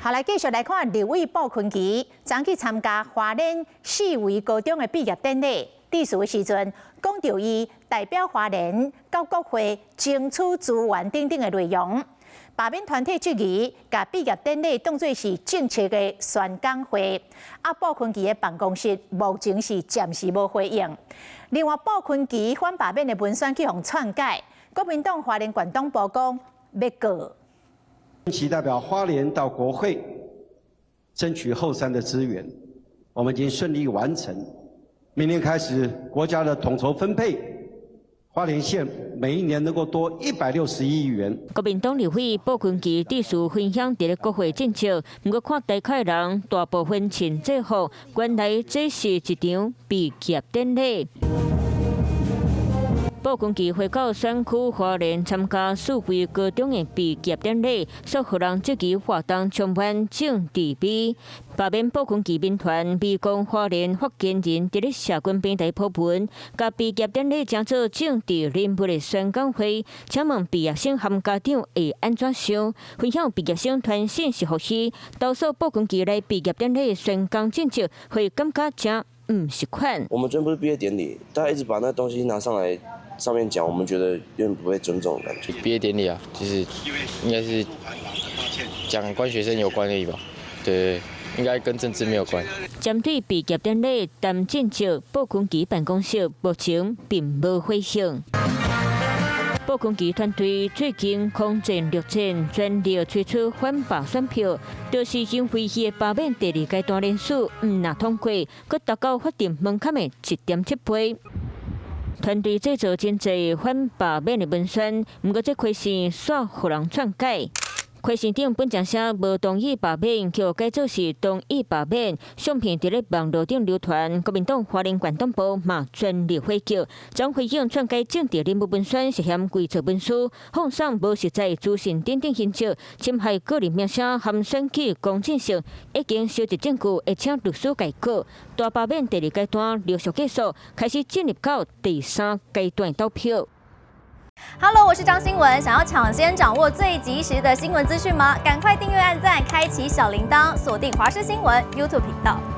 好，來繼續來看立委傅崐萁，昨去參加花蓮四維高中的畢業典禮，致辭的時陣，講著伊代表花蓮到國會爭取資源等等的內容。罷免團體質疑，共畢業典禮當做是政策的宣講會。啊，傅崐萁的辦公室目前是暫時無回應。另外，傅崐萁反罷免的文宣去予篡改，國民黨花蓮縣黨部講欲告。其代表花蓮到國會爭取後山的資源，我們已經順利完成。明年開始，國家的統籌分配，花蓮縣每一年能夠多161億元。國民黨立委傅崐萁致辭分享佇咧國會政策，毋過看台下人大部分穿制服，原來這是一場畢業典禮。傅崐萁回到選區花蓮參加四維高中的畢業典禮，煞予人質疑活動充滿政治味。罷免傅崐萁民團美光花蓮發言人佇咧社群平台鋪文，共畢業典禮成做政治人物的宣講會，請問畢業生和家長會按怎想？分享畢業生傳信息予伊，投訴傅崐萁來畢業典禮宣講政策，會感覺誠毋習慣。我們這不是畢業典禮，大家一直把那東西拿上來上面講，我們覺得有點不被尊重的感覺。畢業典禮啊，就是應該是講關學生有關的吧？對，應該跟政治沒有關。針對畢業典禮談政策，傅崐萁辦公室目前並無回應。傅崐萁團隊最近空戰陸戰，全力推出反罷選票，就是因為伊的罷免第二階段人數毋若通過，閣達到法定門檻的1.7倍。團隊製作真濟反罷免的文宣，毋過這開始煞予人篡改。開信頂本將寫無同意罷免，予改做是同意罷免。相片佇咧網路頂流傳，國民黨花蓮縣黨部嘛全力回擊，將回應篡改政治人物文宣涉嫌偽造文書，放送無實在資訊等等形式，侵害個人名聲和選舉公正性，已經收集證據，會請律師共告。大罷免第二階段陸續結束，開始進入到第三階段投票。 Hello，我是張新文。想要搶先掌握最及時的新聞資訊嗎？趕快訂閱、按讚、開啟小鈴鐺，鎖定華視新聞 YouTube 頻道。